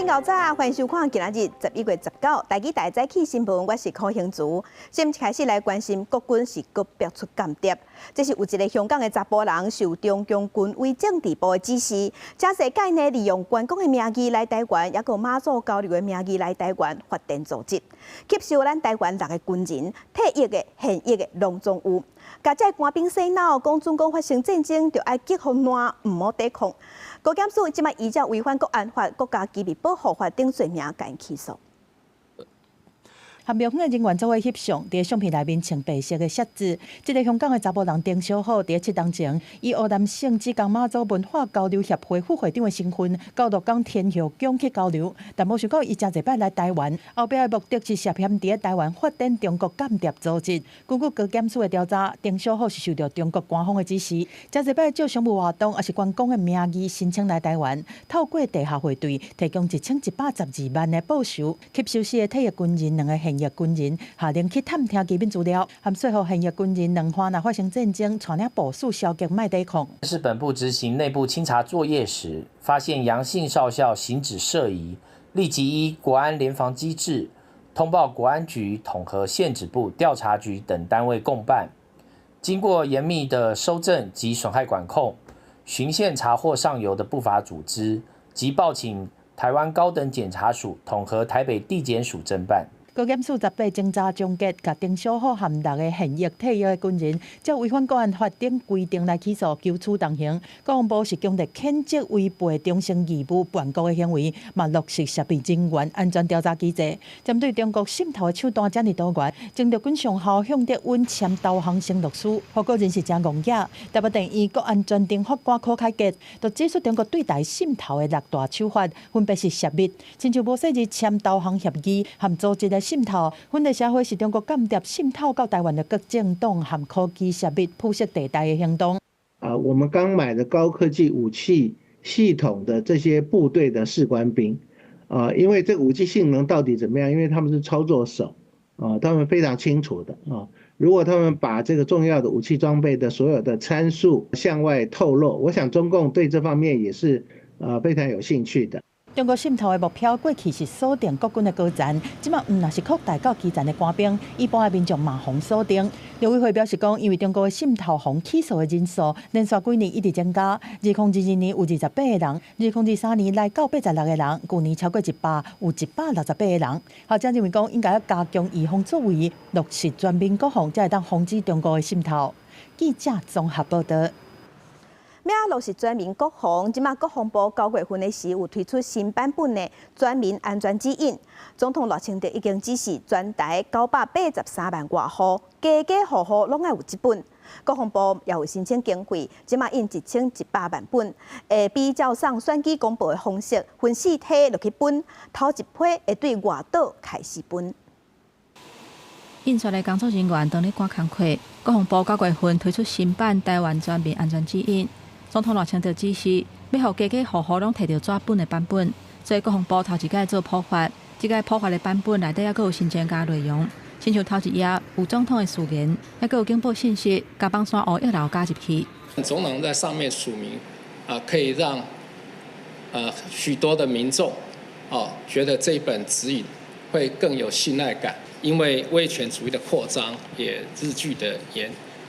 𠢕早，歡迎收看今仔日11月19台語大早起新聞，我是柯興竹。先開始來關心國軍是閣爆出間諜，這是有一個香港的查埔人受中共軍委政治部的指示，誠濟擺呢利用關公的名義來台灣，抑閣媽祖交流的名義來台灣發展組織，吸收咱台灣六个軍人，退役的、現役的攏總有。共這个官兵洗腦，講準講發生戰爭，就愛激予爛，毋好抵抗。高檢署這擺依照違反國安法、國家機密保護法等罪名，共𪜶起訴。和廟方的人員做伙翕相，佇相片內面穿白色的恤子。這个香港的查埔人丁小虎，佇7冬前，以湖南省芷江媽祖文化交流協會副會長的身份，到鹿港天后宮去交流。但無想到伊誠濟擺來台灣，後壁的目的是涉嫌佇台灣發展中國間諜組織。根據高檢署的調查，丁小虎是受著中國官方的指示，誠濟擺借商務活動，抑是觀光的名義申請來台灣，透過地下匯兌提供1112萬的報酬，吸收四个退役軍人、兩个現役軍人，下令去探聽機密資料，含說服現役軍人兩岸若發生戰爭，帶領部屬消極莫抵抗。是本部執行內部清查作業時，發現楊姓少校行止涉疑，立即依國安聯防機制通報國安局統合憲指部、調查局等單位共辦。經過嚴密的搜證及損害管控，循線查獲上游的不法組織，及報請台灣高等檢察署統合台北地檢署偵辦。高檢署18偵查終結，共丁小虎和六个現役退役的軍人，照違反國安法等規定來起訴，求處重刑。國防部是強烈譴責違背忠誠義務叛國的行為，嘛落實涉密人員安全調查機制。針對中國滲透的手段遮爾多元，曾陸軍上校向德穩簽投降承諾書，予個人是誠戇額。台北地院國安專庭法官柯凱傑就指出中國對台滲透的六大手法，分別是泄密，親像無細膩簽投降協議和組織的滲透，分裂社會是中國間諜滲透到台灣的各政黨和科技泄密鋪設地帶的行動。啊，我們剛買的高科技武器系統的這些部隊的士官兵，啊，因為這個武器性能到底怎麼樣？因為他們是操作手，啊，他們非常清楚的啊。如果他們把這個重要的武器裝備的所有的參數向外透露，我想中共對這方面也是啊非常有興趣的。中國滲透的目標過去是鎖定國軍的高層，這擺毋但是擴大到基層的官兵，一般的民眾嘛予鎖定。陸委會表示講，因為中國的滲透予起訴的人數連續幾年一直增加，2022年有28個人，2023年來到86個人，舊年超過100，有168個人。學者認為講，應該要加強預防作為，落實全民國防，才會當防止中國的滲透。記者綜合報道。欲落實全民國防，這馬國防部9月份的時有推出新版本的全民安全指引。總統賴清德已經指示全台983萬外戶，家家戶戶攏愛有這本。國防部也有申請經費，這馬印1100萬本，會比照上選舉公報的方式，分四梯落去分，頭一批會對外島開始分。印刷的工作人員當咧趕工課，國防部9月份推出新版台灣全民安全指引。總統賴清德指示，欲予家家戶戶攏提著紙本的版本，所以國防部頭一擺做普發，這擺普發的版本內底猶閣有新增加內容，親像頭一頁有總統的序言，猶閣有警報信息，共枋山烏翼樓加入去。總統在上面署名，啊，可以讓許多的民眾，哦，覺得這本指引會更有信賴感，因為威權主義的擴張也日趨的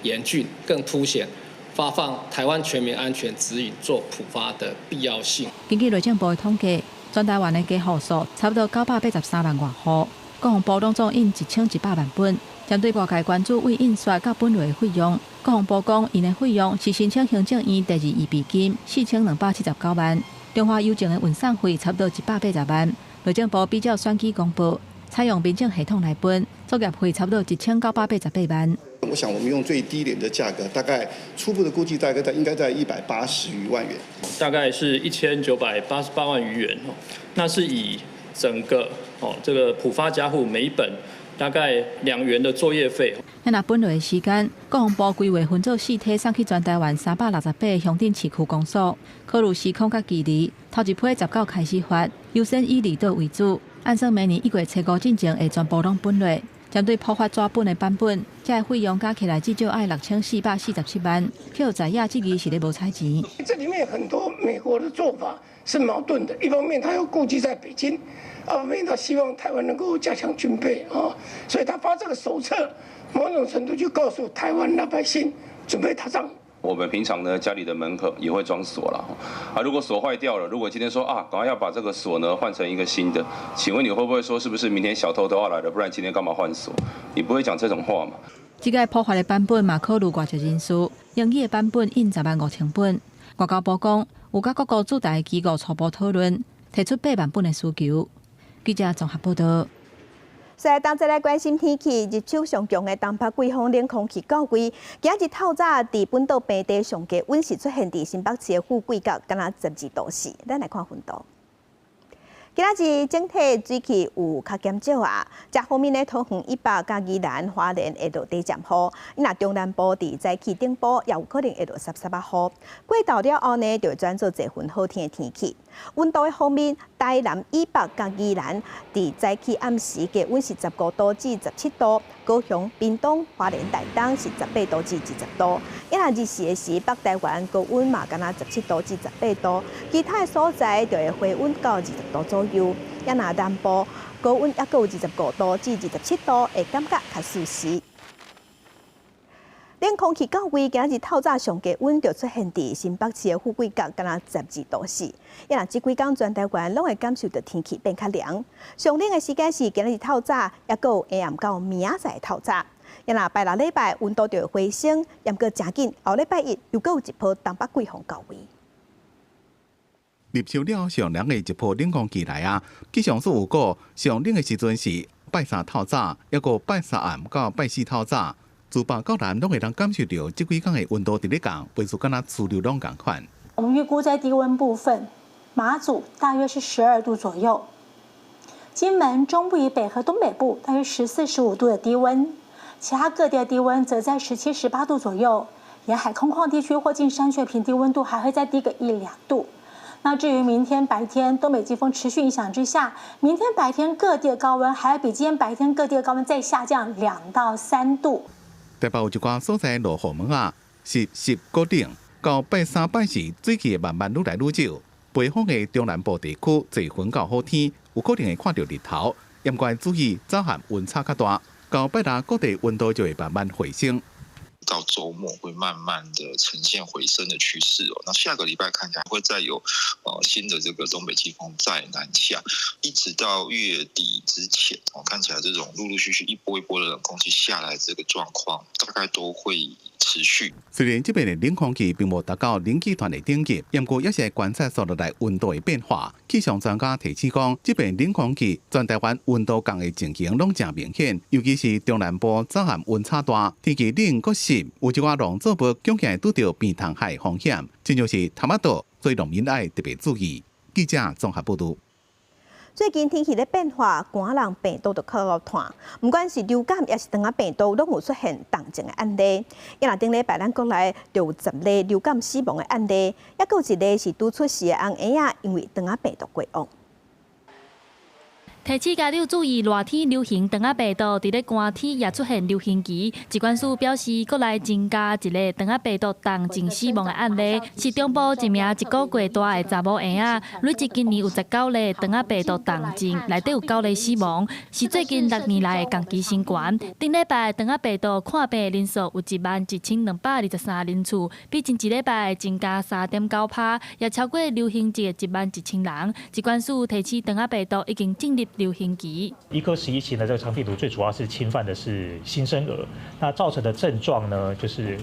嚴峻，更凸顯發放台灣全民安全指引做普發的必要性。根據內政部的統計，全台灣的家戶數差不多983萬外戶，國防部攏總印1100萬本。針對外界關注為印刷佮分類的費用，國防部講，𪜶的費用是申請行政院第二預備金4279萬，中華郵政的運送費差不多180萬。內政部比照選舉公報，採用民政系統來分，作業費差不多1988萬。我想我們用最低廉的價格，大概初步的估計，大概在應該在180餘萬元，大概是1988萬餘元哦。那是以整個哦這個普發家戶每本大概2元的作業費。那若分類的時間，國防部規劃分做四梯送去全台灣368個鄉鎮市區公所，考慮時空佮距離，頭一批19開始發，優先以離島為主。按算明年1月初5進前會全部攏分類。針對普發紙本的版本，這个費用加起來至少愛6447萬。予在野質疑是咧無彩錢。這裡面很多美國的做法是矛盾的，一方面他要顧及在北京，一方面他希望台灣能夠加強軍備啊，所以他發這個手冊，某種程度就告訴台灣老百姓準備打仗。我們平常呢，家裡的門可也會裝鎖了，啊，如果鎖壞掉了，如果今天說啊，趕快要把這個鎖呢換成一個新的，請問你會不會說，是不是明天小偷都要來了，不然今天幹嘛換鎖？你不會講這種話嘛？這个普發的版本嘛，考慮外籍人士，英語的版本印10萬5千本。外交部講，有佮各國駐台機構初步討論，提出8萬本的需求。記者綜合報道。所以，當再來關心天氣，入秋上強的東北季風冷空氣到位，今日透早佇本島平地上低溫是出現佇新北市的富貴角，敢若12度4。咱來看溫度。今仔日整體水汽有較減少啊，這方面呢，桃園以北佮宜蘭花蓮會落短暫雨，若中南部佇早起頂部也有可能會落濕濕仔雨。過晝了後呢，就會轉做濟雲好天的天氣。溫度的方面，台南以北佮宜蘭佇早起暗時低溫是15度至17度，高雄、屏東、花蓮、台東是18度至20度。若日時的時，北台灣高溫嘛，敢若17度至18度，其他的所在就會回溫到20度左右。若南部高溫猶閣有25度至27度，會感覺較舒適。冷空氣到位，今日透早上低溫就出現佇新北市的富貴角，敢若12度4。若這幾工全台灣攏會感受到天氣變較涼。上冷的時間是今日透早，猶閣有下暗到明仔載透早。若拜六禮拜溫度就會回升，毋過誠緊後禮拜一又閣有一波東北季風到位。入秋了上涼的一波冷空氣來啊！氣象署有講，上冷的時陣是拜三透早，猶閣拜三暗到拜四透早。自北到南攏會當感受著這幾工的溫度佇咧降，袂輸敢若初流攏仝款。我們預估在低溫部分，馬祖大約是12度左右，金門中部以北和東北部大約14、15度的低溫，其他各地的低溫則在17、18度左右。沿海空曠地區或近山區平地溫度還會再低個一兩度。那至於明天白天，東北季風持續影響之下，明天白天各地的高溫還會比今天白天各地的高溫再下降2到3度。台北有一寡所在落雨毛仔，濕濕閣冷，到拜三拜四水汽會慢慢愈來愈少。北方的中南部地區濟雲到好天，有可能會看著日頭，毋過注意早晚溫差較大。到拜六各地溫度就會慢慢回升。到週末會慢慢的呈現回升的趨勢哦。那下個禮拜看起來會再有新的這個東北季風再南下，一直到月底之前哦，看起來這種陸陸續續一波一波的冷空氣下來這個狀況，大概都會持續。雖然這邊的冷空氣並無達到冷氣團的等級，毋過也是會觀察煞落來溫度的變化。氣象專家提醒講，這邊冷空氣全台灣溫度降的情形攏誠明顯，尤其是中南部早晚溫差大，天氣冷閣濕，有一寡農作物恐驚會拄著病蟲害風險，親像是蠹仔蠹，所以農民愛特別注意。記者綜合報導。最近天氣咧變化，寒人病毒就較痛，毋管是流感抑是腸仔病毒，攏有出現重症的案例。若頂禮拜咱國內就有10例流感死亡的案例，猶閣有一例是拄出世的紅嬰仔，因為腸仔病毒過往。提醒家長注意，熱天流行腸仔病毒，佇咧寒天也出現流行期。疾管署表示，國內增加一例腸仔病毒重症死亡的案例，是中部一名一個月大的查某嬰仔，累計今年有19例腸仔病毒重症，內底有九例死亡，是最近6年來的同期新高。頂禮拜腸仔病毒看病的人數有11,223人次，比前一禮拜增加3.9趴，也超過流行日的11,000人。疾管署提醒，腸仔病毒已經進入流行期。伊科11型的這個腸病毒最主要是侵犯的是新生兒，那造成的症狀呢，就是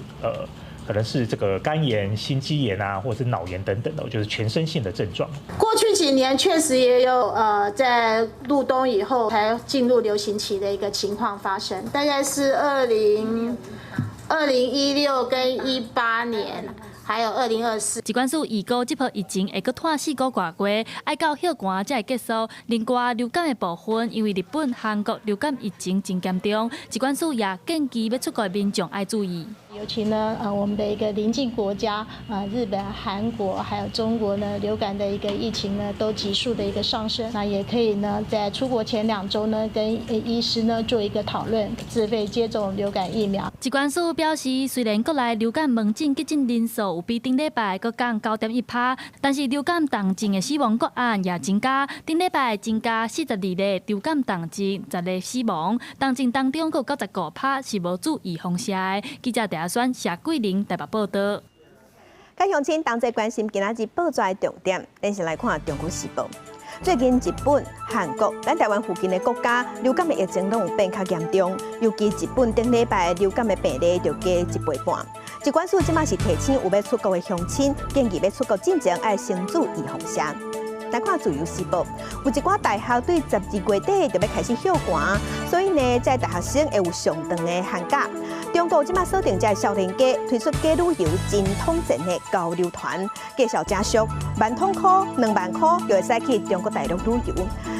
可能是這個肝炎、心肌炎啊，或者是腦炎等等的，就是全身性的症狀。過去幾年確實也有在入冬以後才進入流行期的一個情況發生，大概是2016跟18年。還有2024。疾管署預估這波疫情會閣拖4個外月，愛到歇寒才會結束。另外流感的部分，因為日本、韓國流感疫情真嚴重，疾管署也建議欲出國的民眾愛注意。尤其呢，我們的一個鄰近國家啊，日本、韓國還有中國呢，流感的一個疫情呢，都急速的一個上升。那也可以呢，在出國前2週呢，跟醫師呢做一個討論，自費接種流感疫苗。疾管署表示，雖然國內流感門診急診人數有比頂禮拜閣降9.1%，但是流感重症的死亡個案也增加，頂禮拜增加42例流感重症，10例死亡，重症當中閣有95%是無注預防射的。記者鄭選謝桂玲台北報道。佮鄉親同齊關心今仔日報紙的重點，咱先來看《中國時報》。最近日本、韓國、咱台灣附近的國家流感的疫情攏有變較嚴重，尤其日本頂禮拜流感的病例就加一倍半。疾管署這馬是提醒有欲出國的鄉親，建議欲出國進前愛先注預防射。來看《自由時報》，有一寡大學對12月底就欲開始歇寒，所以呢，這大學生會有上長的寒假。中國這馬鎖定這少年家推出假旅遊真統戰的交流團，價數誠俗，萬通箍、2萬箍就會使去中國大陸旅遊。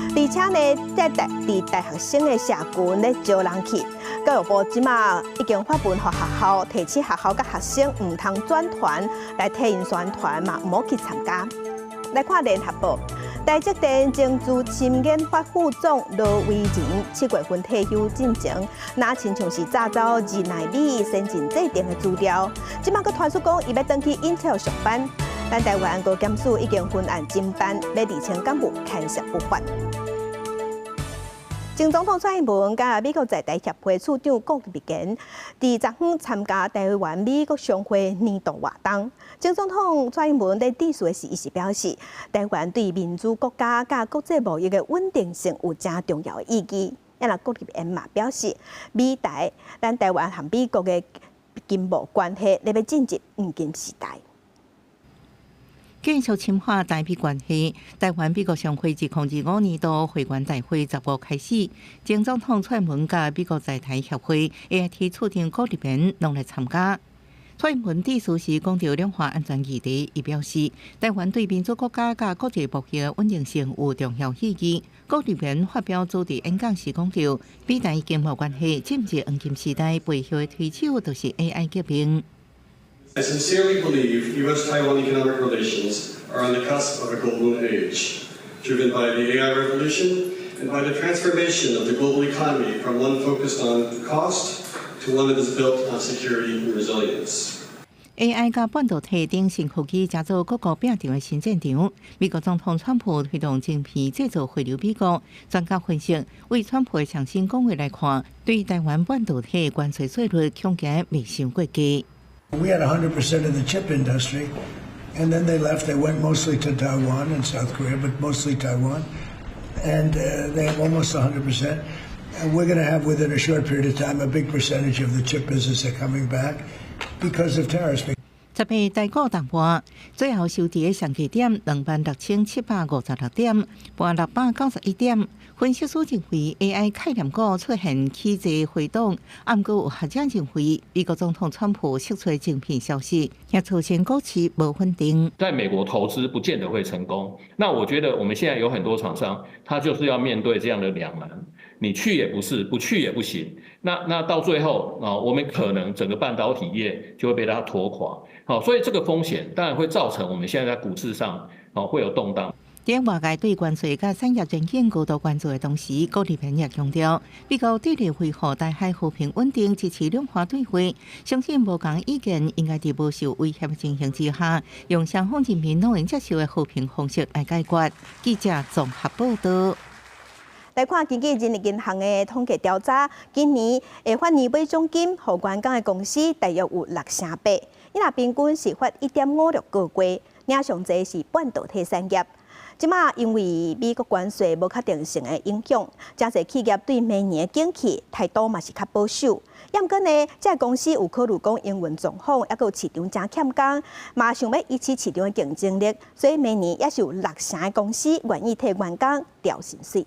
而且呢，這大佇大學生的社群咧招人去。教育部這馬已經發文予學校，提醒學校佮學生毋通轉團來替𪜶宣傳嘛，毋好去參加。來看聯合報，台積電前資深研發副總羅威仁7月份退休進前，若親像是詐走2納米先進製程的資料，這馬閣傳出講伊欲轉去 Intel 上班。咱台灣高檢署已經分案偵辦，欲釐清敢有牽涉不法。前總統蔡英文佮美國在台協會處長郭立堅，佇昨昏參加台灣美國商會年度活動。前總統蔡英文佇致辭的時，伊是表示，台灣對民主國家佮國際貿易的穩定性有誠重要的意義。啊，若郭立堅嘛表示，美台咱台灣和美國的經貿關係咧欲進入黃金時代。繼續深化台美關係，台灣美國商會2025年度會員大會15開始，前總統蔡英文佮美國在台協會 AIT 處長郭立堅攏來參加。蔡英文致辭時講到兩岸安全議題，伊表示，台灣對民主國家佮國際貿易穩定性有重要意義。郭立堅發表主題演講時講到，美台經貿關係進入黃金時代背後的推手就是 AI 革命。 I sincerely believe U.S.-Taiwan economic relations are on the cusp of a golden age, driven by the AI revolution and by the transformation of the global economy from one focused on cost to one that is built on security and resilience. AI 佮半導體等新科技，成做各國拼場的新戰場。美國總統川普推動晶片製造回流美國，專家分析，為川普的上新講話來看，對台灣半導體關稅稅率恐驚袂傷過低。 We had 100% of the chip industry, and then they left. They went mostly to Taiwan and South Korea, but mostly Taiwan. And they have almost 100%. And we're going to have, within a short period of time, a big percentage of the chip business are coming back because of tariffs. 10日台股重盤，最後收佇上低點26,756點，盤691點。分析師認為 AI 概念股出現起勢回檔，毋過有學者認為，美國總統川普釋出晶片消息，也造成股市無穩定。在美國投資不見得會成功。那我覺得我們現在有很多廠商，他就是要面對這樣的兩難，你去也不是，不去也不行。那到最後啊，我們可能整個半導體業就會被它拖垮。好，所以這個風險當然會造成我們現在在股市上啊會有動盪。佇外界對關稅佮產業前景高度關注的同時，郭立堅也強調，美國致力維護台海和平穩定，支持兩岸對話，相信無仝意見應該佇無受威脅的情形之下，用雙方人民攏會接受的和平方式來解決。記者綜合報道。來看根據人力銀行的統計調查，今年會發年尾獎金予員工的公司大約有6成8，伊若平均是發1.56個月，領上濟是半導體產業。這馬因為美國關稅無確定性的影響，誠濟企業對明年的景氣態度嘛是較保守。毋過呢，這个公司有考慮講營運狀況，抑閣有市場誠欠工，嘛想欲維持市場的競爭力，所以明年也是有6成的公司願意替員工調薪水。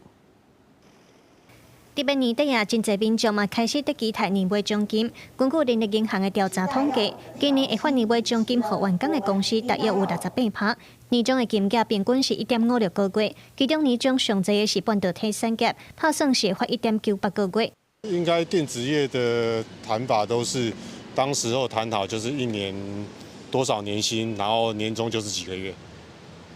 特別年底啊，真濟民眾嘛開始佇期待年尾獎金。根據人力銀行的調查統計，今年會發年尾獎金予員工的公司大約有68%。年終的金額平均是1.56個月，其中年終上濟的是半導體產業，拍算是會發1.98個月。應該電子業的談法都是當時候談好，就是一年多少年薪，然後年終就是幾個月。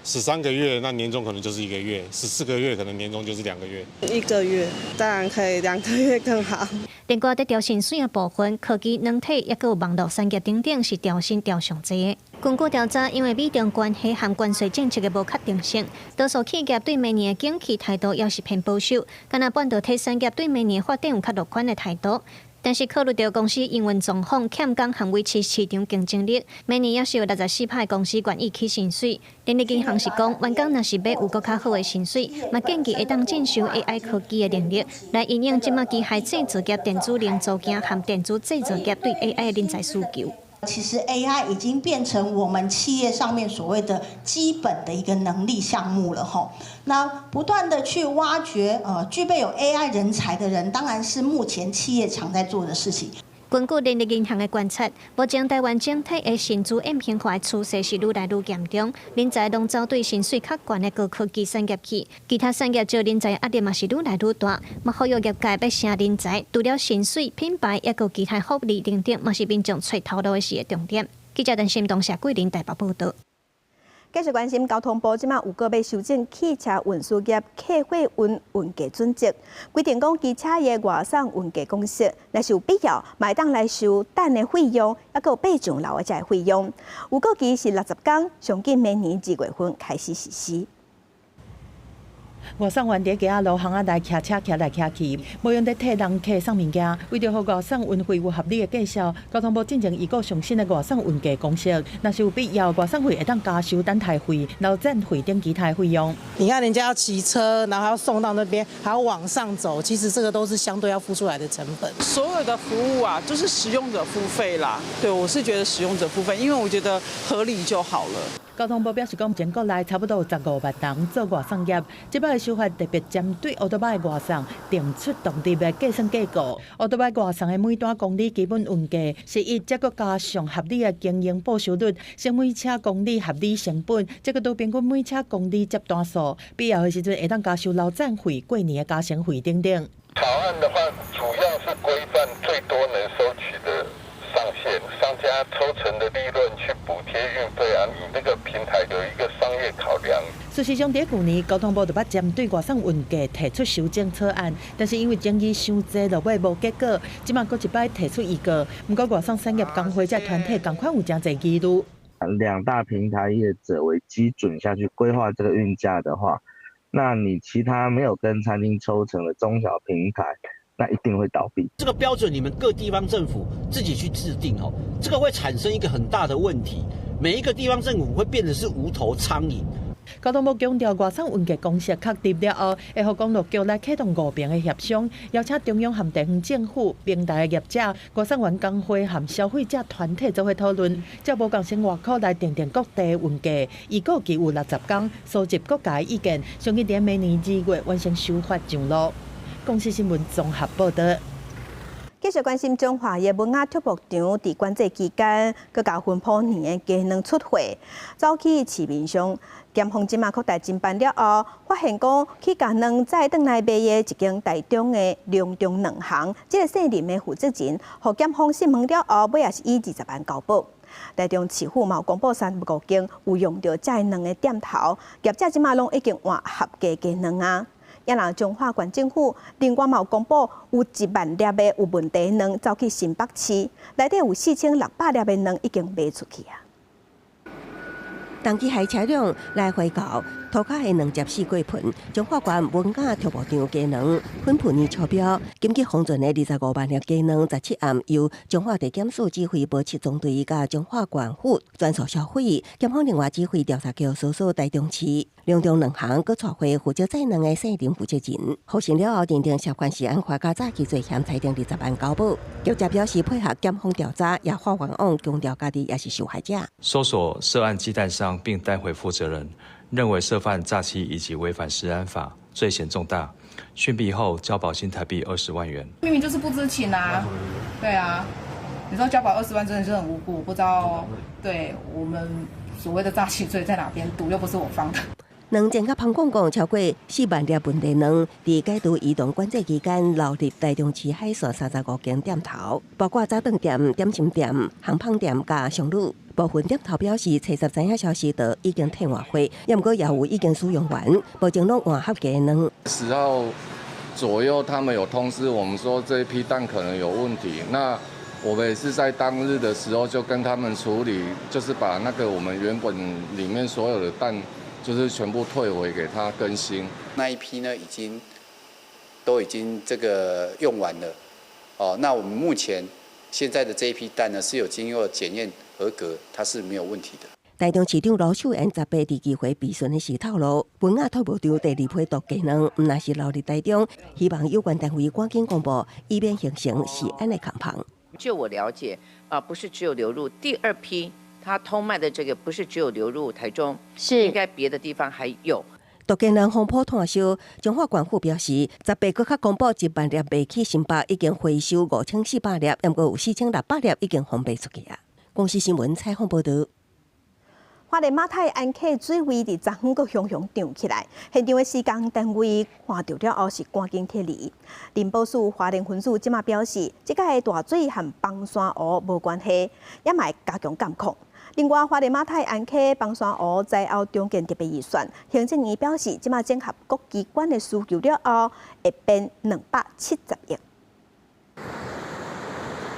13個月，那年終可能就是一個月；14個月，可能年終就是2個月。一個月當然可以，2個月更好。另外，佇調薪水的部分，科技、軟體，抑閣有網路產業等等，是調薪調上濟的。根據調查，因為美中關係和關稅政策的無確定性，多數企業對明年的景氣態度猶是偏保守。敢若半導體產業對明年發展有較樂觀的態度。但是考慮著公司營運狀況欠工和維持市場競爭力，明年猶是有64%的公司願意起薪水。人力銀行是講，員工若是欲有閣較好的薪水，嘛建議會當進修 AI 科技的能力，來因應這馬機械製造業、電子零組件和電子製造業對 AI 的人才需求。其實 AI 已經變成我們企業上面所謂的基本的一個能力項目了吼。那不斷的去挖掘具備有 AI 人才的人，當然是目前企業常在做的事情。根據人力銀行的觀察，目前台灣整體的薪資扁平化趨勢是愈來愈嚴重，人才攏走對薪水較懸的高科技產業去，其他產業招人才壓力嘛是愈來愈大。嘛，呼籲業界欲吸人才，除了薪水、品牌，抑閣其他福利等等，嘛是民眾揣頭路的時的重點。記者陳心東、謝桂林台北報導。繼續關心交通部這馬有閣欲修正汽車運輸業客貨運運價準則，規定講機車的外送運價公式，若是有必要，嘛會當來收等的費用，抑閣有爬上樓的這个費用。預告期是60工，上緊明年2月份開始實施。外送員佇街仔路巷仔內騎車騎來騎去，無閒佇替人客送物件。為著予外送運費有合理的計數，交通部進前預告上新的外送運價公式，若是有必要，外送費會當加收等待費、流轉費等其他費用。你看人家要騎車，然後要送到那邊，還要往上走，其實這個都是相對要付出來的成本。所有的服務啊，就是使用者付費啦。對，我是覺得使用者付費，因為我覺得合理就好了。交通部表示講，全國內差不多有15萬人做外送業，這擺的修法特別針對歐多擺外送定出獨立的計算結構。歐多擺外送的每單公里基本運價是以這閣加上合理的經營報酬率，乘每車公里合理成本，這閣拄平均每車公里接單數，必要的時陣會當加收流轉費、過年的加成費等等。草案的話，主要是規範最多能收取的上限，商家抽成的利潤去補貼運費啊，你那個平台有一個商業考量。事實上，佇舊年交通部就捌針對外送運價提出修正草案，但是因為爭議傷濟，落尾無結果。這馬閣一擺提出預告，毋過外送產業工會這團體仝款有誠濟疑慮。兩大平台業者為基準下去規劃這個運價的話，那你其他沒有跟餐廳抽成的中小平台，那一定會倒閉。這個標準你們各地方政府自己去制定哦，這個會產生一個很大的問題，每一個地方政府會變成是無頭蒼蠅。交通部強調，外送運價公式確立了後，會予公路局來啟動五邊的協商，邀請中央和地方政府、平台的業者、外送員工會和消費者團體做伙討論，照無仝生活箍來訂定各地運價。預告期有60工，收集各界意見，上緊佇明年2月完成修法上路。公視新聞綜合報導。繼續關心彰化的文雅畜牧場，佇管制期間，閣共分鋪年的雞卵出貨，走去市面上，檢方這馬擴大偵辦了後，發現講去共卵載轉來賣的一間台中的龍中卵行，這个姓林的負責人，予檢方訊問了後，尾仔是以20萬交保。台中市府嘛有公布35間有用著這个卵的店頭，業者這馬攏已經換合格雞卵啊。也若彰化縣政府另外嘛有公布有1萬粒的有問題卵走去新北市，內底有4600粒的卵已經賣出去啊。重機械車輛來回到塗跤的卵接四過盆，彰化縣文雅畜牧場雞卵粉鋪年超標，緊急封存的25萬粒雞卵，17暗由彰化地檢署指揮保七總隊佮彰化縣府全數銷毀。檢方另外指揮調查局搜索台中市龍中卵行，閣帶回負責載卵的姓林負責人，獲審了後認定涉犯食安法佮詐欺罪嫌裁定20萬交保。局長表示配合檢方調查，也發冤枉，強調家己也是受害者。搜索涉案雞蛋商並帶回負責人，認為涉犯詐欺以及違反食安法，罪嫌重大，遜畢後交保新台幣20萬元。明明就是不知情啊，對啊，你說交保20萬真的是很無辜，不知道對我們所謂的詐欺罪在哪邊，毒又不是我放的。兩前甲潘公講超過4萬粒問題卵，佇解除移動管制期間流入台中市海線35間店頭，包括早頓店、點心店、烘焙店佮商旅。部分店頭表示，測十知影消息就已經退換貨，也毋過業務已經使用完，目前攏換合格卵。 10號左右，他們有通知我們說這一批蛋可能有問題。那我們也是在當日的時候就跟他們處理，就是把那個我們原本裡面所有的蛋，就是全部退回給他更新。那一批呢，已經這個用完了。哦，那我們目前現在的這一批蛋呢，是有經過檢驗合格，它是沒有問題的。台中市長盧秀燕18佇機會備詢的時透露，文雅託物場第二批毒雞卵，毋但是流入台中，希望有關單位趕緊公布，以免形成食安的空縫。就我了解，啊，不是只有流入第二批，他通賣的這個不是只有流入台中，是應該別的地方還有。毒雞卵風波炭燒，彰化縣府表示，18閣較公布1萬粒賣去新北，已經回收5400粒，毋過有4600粒已經封賣出去啊。公視新聞採訪報導。花蓮馬太鞍溪水位佇昨昏閣雄雄漲起來，現場的施工單位看著了後是趕緊撤離。林保署花蓮分署這馬表示，這擺的大水和枋山湖無關係，也嘛會加強監控。另外，花蓮馬太鞍溪枋山湖災後重建特別預算，行政院表示，這馬整合各機關的需求了後，會編270億。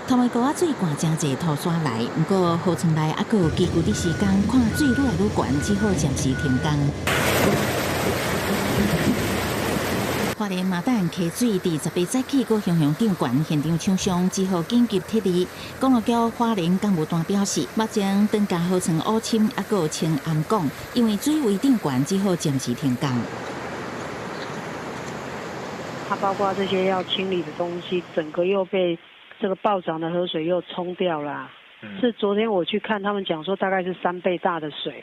頭尾高仔水灌誠濟土沙來，毋過河床內猶閣有機具佇施工，看水愈來愈懸，只好暫時停工。花蓮馬大溪水佇18早起閣雄雄漲懸，現場廠商只好緊急撤離。公路局花蓮工務段表示，目前長嘉河床烏深，猶閣有青暗港，因為水位漲懸，只好暫時停工。它包括這些要清理的東西，整個又被這個暴漲的河水又沖掉了。是昨天我去看，他們講說大概是3倍大的水。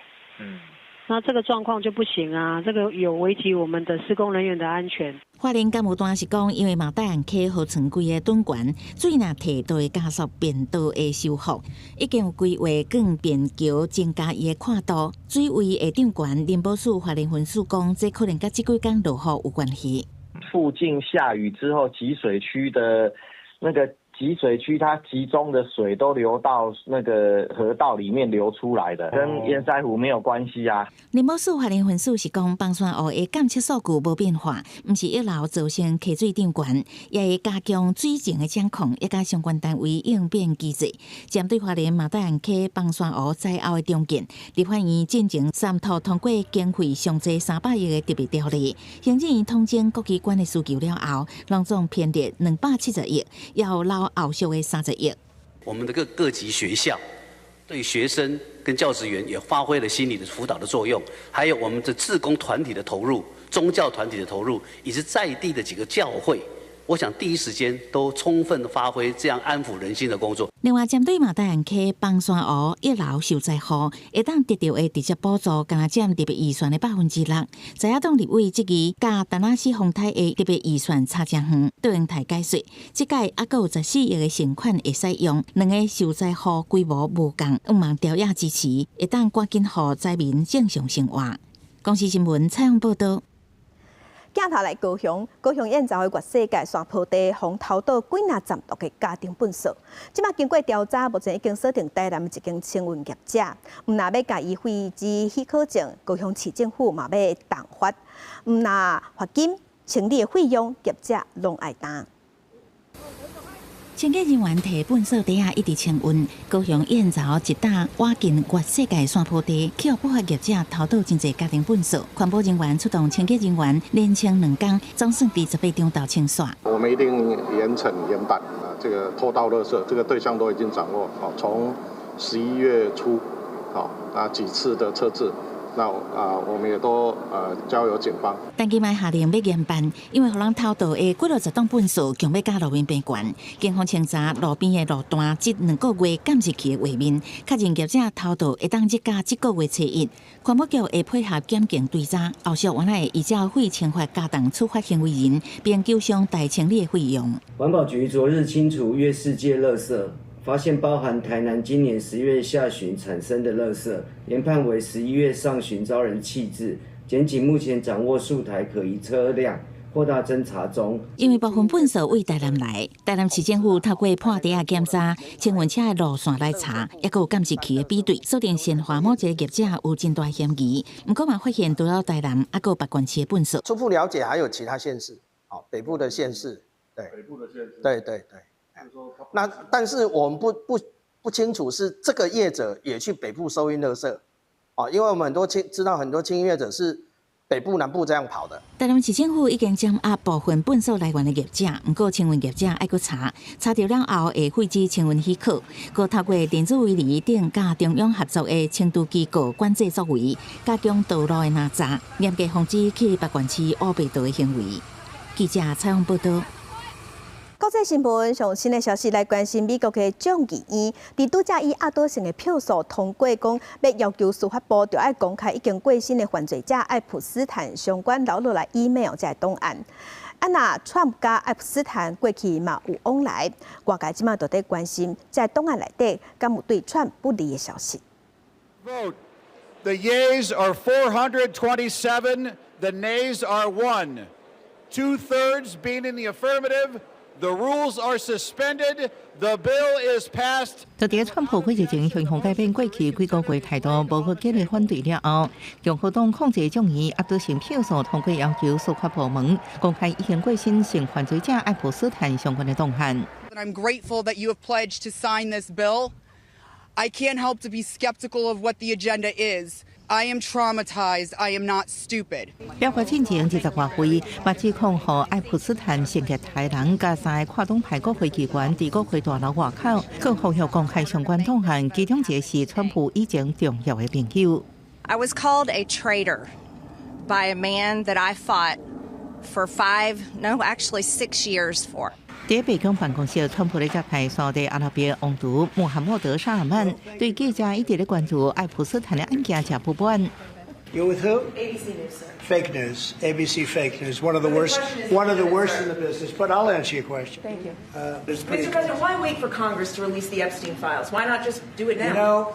那這個狀況就不行啊，這個有危及我們的施工人員的安全。花蓮工務段是講，因為馬大岸溪河床規个轉懸，水若退都會加速便道的修復，已經有規劃更便橋增加伊的闊度。水位會漲懸，林保署花蓮分署講，這可能佮這幾工落雨有關係。附近下雨之後，集水區的那個集水區，它集中的水都流到那個河道裡面流出來的，跟堰塞湖沒有關係啊。林保署花蓮分署是講，枋山湖的監測數據無變化，毋是溢流造成溪水漲懸，也會加強水情的掌控，也佮相關單位應變機制。針對花蓮馬大岸溪枋山湖災後的重建，立法院進前三讀通過經費上濟300億的特別條例，行政院統整各機關的需求了後，攏總編列270億，猶留後續的30億。我們的各級學校對學生跟教職員也發揮了心理的輔導的作用，還有我們的志工團體的投入、宗教團體的投入，以及在地的幾個教會，我想第一時間都充分發揮這樣安撫人心的工作。另外，針對馬大岸溪枋山湖溢流受災戶，會當得著的直接補助，敢若佔特別預算的6%。在野黨立委質疑，佮達拉斯風颱的特別預算差誠遠。杜英台解釋，這屆猶閣有14億的善款會使用，兩个受災戶規模無仝，向望朝野支持，會當趕緊予災民正常生活。公視新聞採訪報導。鏡頭來高雄，高雄燕巢的月世界山坡地，予偷倒幾若站毒的家庭糞埽。這馬經過調查，目前已經鎖定台南一間清運業者，毋但欲共伊廢置許可證，高雄市政府嘛欲重罰，毋但罰金、清理的費用，業者攏愛擔。清潔人員提糞埽袋仔一直清運，高雄燕巢一搭倚近月世界山坡地，去予不法業者偷倒真濟家庭糞埽。環保人員出動清潔人員連清兩工，總算佇18張頭清煞。我們一定嚴懲嚴辦啊！這個偷倒垃圾，這個對象都已經掌握。哦，從11月初，好啊幾次的測試，那啊，我們也都交由警方。但伊嘛下令欲嚴辦，因為予人偷盜的幾落十噸糞埽，強欲共路面變懸。警方清查路邊的路段，這2個月監視器的畫面，確認業者偷盜會當日價這個月初一，環保局會配合檢警追查，後續原來會依照廢清法加重處罰行為人，並求償代清理的費用。環保局昨日清除約四界垃圾，發現包含台南今年10月下旬產生的垃圾，研判為11月上旬遭人棄置。檢警目前掌握數台可疑車輛，擴大偵查中。因為部分糞埽對台南來，台南市政府透過破袋仔檢查、清運車的路線來查，抑閣有監視器的比對，鎖定善化某一個業者有真大嫌疑。毋過嘛發現除了台南，抑閣有別縣市的糞埽。初步了解，還有其他縣市，哦，北部的縣市，對，北部的縣市，對對對。那但是我們不清楚是這個業者也去北部收運垃圾，哦，因為我們很多清知道很多清運業者是北部南部這樣跑的。台南市政府已經掌握部分糞埽來源的業者，毋過清運業者愛閣查，查著了後會廢止清運許可，閣透過電子圍籬等佮中央合作的清除機構管制作為，加強道路的攔查，嚴格防止去別縣市烏白跍的行為。記者採訪報道。國際新聞上新的消息來關心美國的眾議院，佇拄才以壓倒性的票數通過，講欲要求司法部著愛公開已經過身的犯罪者愛普斯坦相關留落來 email 這个檔案。啊，若川普佮愛普斯坦過去嘛有往來，外界這馬都佇關心這個檔案內底敢有對川普不利的消息。 Vote. The yeas are 427, the nays are 1. Two thirds being in the affirmative. The rules are suspended. The bill is passed. 就佇川普幾日前向方改變過去幾個月態度，無閣激烈反對了後，共和黨控制眾議壓倒性票數通過要求司法部門公開已經過身性犯罪者愛普斯坦相關的檔案。 I'm grateful that you have pledged to sign this bill. I can't help to be skeptical of what the agenda is. I am traumatized. I am not stupid. 表決進前20外歲，嘛指控予愛普斯坦性虐待人佮三个跨黨派國會議員佇國會大樓外口，閣呼籲公開相關檔案，其中一個是川普以前重要的朋友。 I was called a traitor by a man that I fought for 5, no, actually 6 years for. 佇白宮辦公室，川普咧接待沙特阿拉伯王儲穆罕默德薩爾曼，對記者一直咧關注愛普斯坦的案件誠不滿。 You with who? ABC News, sir. Fake news. ABC fake news. One of the worst. One of the worst in the business. But I'll answer your question. Thank you. It's pretty. Mr. President, why wait for Congress to release the Epstein files? Why not just do it now?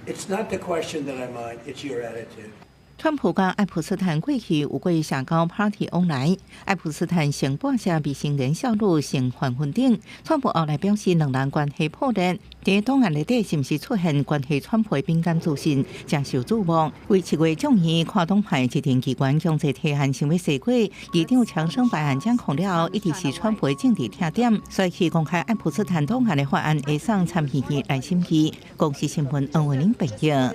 It's not the question that I mind. It's your attitude. 川普佮愛普斯坦過去有過社交 party 往來，愛普斯坦先抹殺未成年少女性犯婚等，川普後來表示兩人關係破裂，佇檔案內底是毋是出現關係川普的敏感資訊，誠受矚目。為7月眾議跨黨派指定機關強制提案成為西過，議長強生白案掌控了後，一直是川普的政治痛點，所以去公開愛普斯坦檔案的法案會送參議院來審議。公視新聞黃慧玲報道。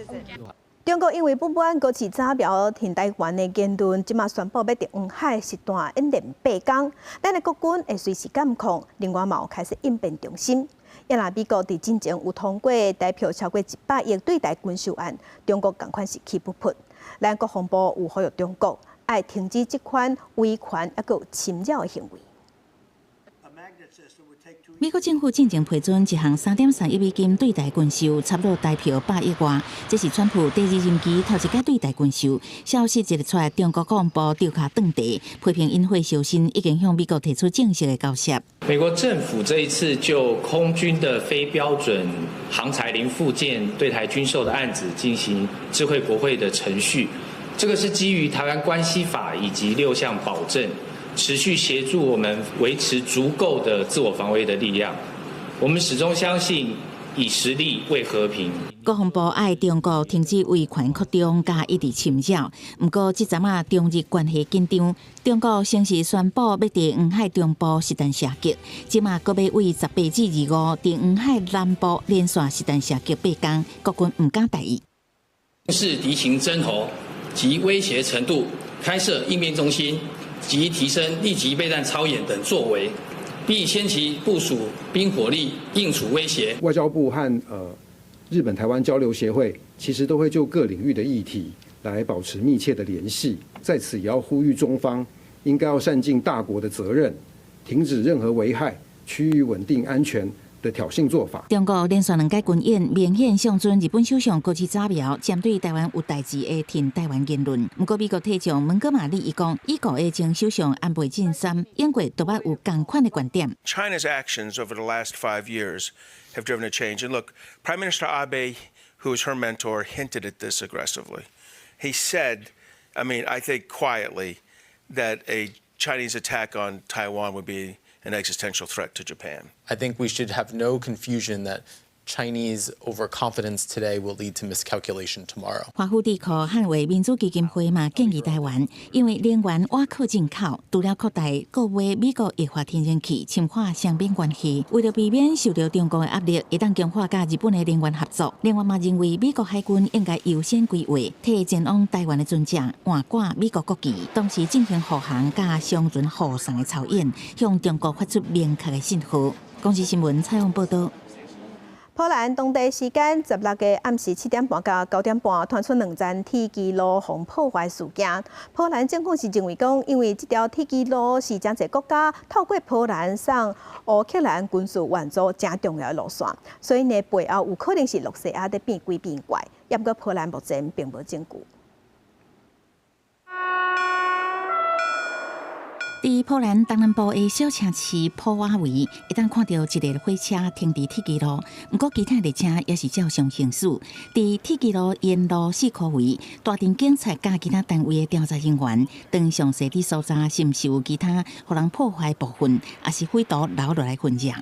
中國因為不滿高市早苗挺台灣的言論，這馬宣布欲佇黃海實彈演練8工。咱的國軍會隨時監控，另外嘛有開設應變中心。也若美國佇進前有通過台票超過100億對台軍售案，中國仝款是氣噗噗。咱國防部有呼籲中國愛停止這款威權抑閣有侵擾的行為。美國政府進前批准一項3.3億美金對台軍售，差不多台票100億外。這是川普第二任期頭一擺對台軍售。消息一出來，中國國防部就跤斷地，批評引火燒身，已經向美國提出正式的交涉。美國政府這一次就空軍的非標準航材零附件對台軍售的案子進行知會國會的程序，這個是基於台灣關係法以及六項保證。持續協助我們維持足夠的自我防衛的力量。我們始終相信以實力為和平。國防部愛中國停止威權擴張佮一直侵擾。毋過這陣仔中日關係緊張，中國先是宣布欲佇黃海中部實彈射擊，這馬閣欲對18至25佇黃海南部連續實彈射擊8工，國軍毋敢大意。視敵情徵候及威脅程度，開設應變中心。及提升立即備戰操演等作為，並先期部署兵火力應處威脅。外交部和日本台灣交流協會，其實都會就各領域的議題來保持密切的聯繫。在此也要呼籲中方，應該要善盡大國的責任，停止任何危害區域穩定安全的挑釁做法。中國連續兩屆軍演，明顯相準日本首相高市早苗針對台灣有代誌的挺台灣言論。毋過美國退將蒙哥馬利伊講，已故的前首相安倍晉三，英國都捌有仝款的觀點。 China's actions over the last 5 years have driven a change. And look, Prime Minister Abe, who is her mentor, hinted at this aggressively. He said, I mean, I think quietly, that a Chinese attack on Taiwan would be an existential threat to Japan. I think we should have no confusion that Chinese overconfidence today will lead to miscalculation tomorrow. 華府智庫捍衛民主基金會嘛建議台灣，因為能源倚靠進口，除了擴大購買美國液化天然氣，深化雙邊關係，為了避免受到中國的壓力，會當強化佮日本的能源合作。另外嘛認為美國海軍應該優先規劃，替前往台灣的船隻換掛美國國旗，同時進行護航佮商船護送的操演，向中國發出明確的信號。公視新聞採訪報導。波蘭當地時間16個暗時7點半到9點半，傳出兩層鐵支路予破壞事件。波蘭政府是認為講，因為這條鐵支路是誠濟國家透過波蘭送烏克蘭軍事援助誠重要的路線，所以呢背後有可能是羅西亞佇變鬼變怪。毋過波蘭目前並無證據。佇波蘭東南部的小城市普瓦維，會當看著一列火車停佇鐵支路，毋過其他列車也是照常行駛。佇鐵支路沿路四箍圍，大陣警察佮其他單位的調查人員，當詳細佇搜查是毋是有其他予人破壞部分，抑是匪徒留落來痕跡。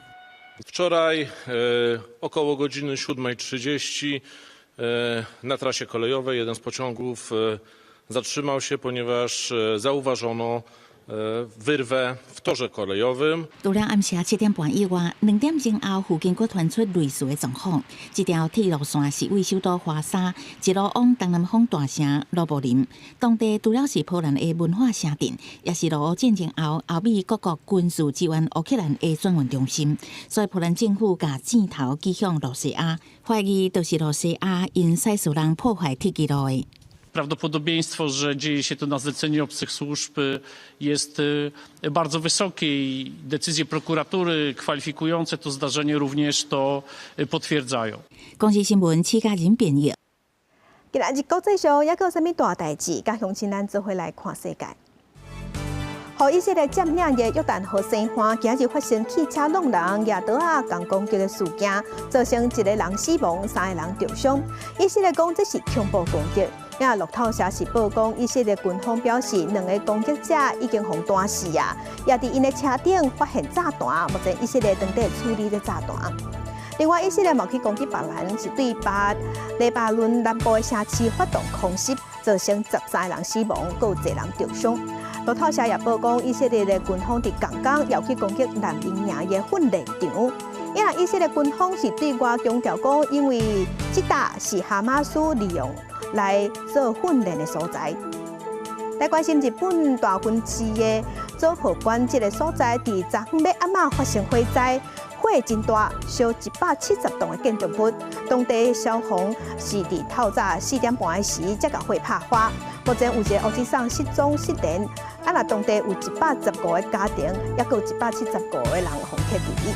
Wczoraj około godziny 7.30 na trasie kolejowej jeden z pociągów zatrzymał się, ponieważ zauważono wyrwę w torze kolejowym. 除了暗時7點半以外，2點鐘後附近閣傳出類似的狀況。這條鐵路線是位首都華沙一路往東南方大城盧布林。當地除了是波蘭的文化城鎮，也是俄烏戰爭後歐美各國軍事支援烏克蘭的轉運中心。所以波蘭政府共箭頭指向羅西亞，懷疑就是羅西亞𪜶使使人破壞鐵支路的。 Prawdopodobieństwo, że dzieje się to na zlecenie obcych służb, jest bardzo wysokie i decyzje prokuratury kwalifikujące to zdarzenie również to potwierdzają. 公視新聞，徐家仁編譯。今仔日國際上猶閣有啥物大代誌？佮鄉親咱做伙來看世界。予以色列佔領的約旦河西岸，今日發生汽車挵人、舉刀仔共攻擊的事件，造成一個人死亡，三個人受傷。以色列講這是恐怖攻擊。也路透社是報講，以色列軍方表示，兩个攻擊者已經予彈死啊，也佇𪜶的車頂發現炸彈，目前以色列正佇處理這炸彈。另外，以色列嘛去攻擊別蘭，是對巴黎巴嫩南部的城市發動空襲，造成13個人死亡，閣有濟人受傷。路透社也報講，以色列的軍方佇仝工又去攻擊難民營的訓練場。因為以色列軍方是對外強調講，因為這搭是哈馬斯利用來做訓練的所在。來關心日本大分市的佐賀縣這个所在，佇昨昏欲暗仔發生火災，火真大，燒170棟的建築物。當地消防是佇透早4點半的時才共火拍花。目前有一个烏吉桑失蹤失聯，啊若當地有115個家庭，抑閣有175個人予撤離。